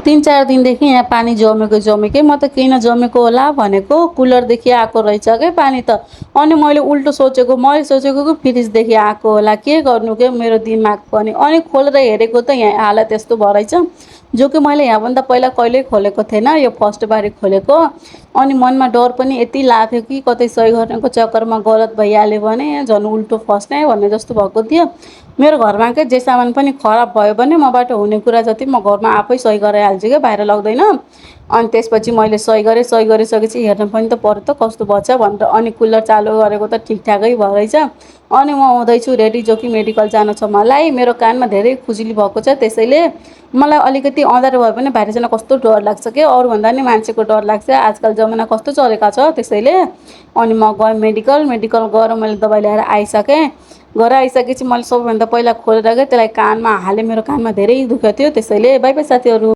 3-4 दिनदेखि यहाँ पानी जमेकै म त किन जमेको होला भनेको कुलरदेखि आएको रहेछ के पानी त। अनि मैले सोचेको कि फ्रिजदेखि आएको होला के गर्नु के मेरो दिमाग पनि। अनि खोलेर हेरेको त यहाँ हालत यस्तो भऽ रहेछ जो कि मैले यहाँभन्दा पहिला कहिल्यै खोलेको थिएन, यो फर्स्ट बारी खोलेको। अनि मनमा डर पनि यति लाग्थ्यो कि कतै सही गर्नको चक्करमा गलत भइहाल्यो भने झन् उल्टो फस्ने भन्ने जस्तो भएको थियो। मेरो घरमा के जे सामान पनि खराब भयो भने मबाट हुने कुरा जति म घरमा आफै सही गराइहाल्छु क्या, बाहिर लग्दैन। अनि त्यसपछि मैले सही गरिसकेपछि हेर्न पनि त पर्यो त कस्तो भएछ भनेर। अनि कुलर चालु गरेको त ठिकठाकै भएछ। अनि म हुँदैछु रेडी जो कि मेडिकल जानु छ मलाई। मेरो कानमा धेरै खुजुली भएको छ, त्यसैले मलाई अलिकति अँध्यारो भयो भने बाहिर जान कस्तो डर लाग्छ के, अरूभन्दा नि मान्छेको डर लाग्छ। आजकल जमाना कस्तो चलेका छ त्यसैले। अनि म गएँ मेडिकल गएर मैले दबाई ल्याएर आइसकेँ। घर आइसकेपछि मैले सबैभन्दा पहिला खोलेर त्यसलाई कानमा हालेँ। मेरो कानमा धेरै दुखेको थियो त्यसैले। बाइ बाइ साथीहरू।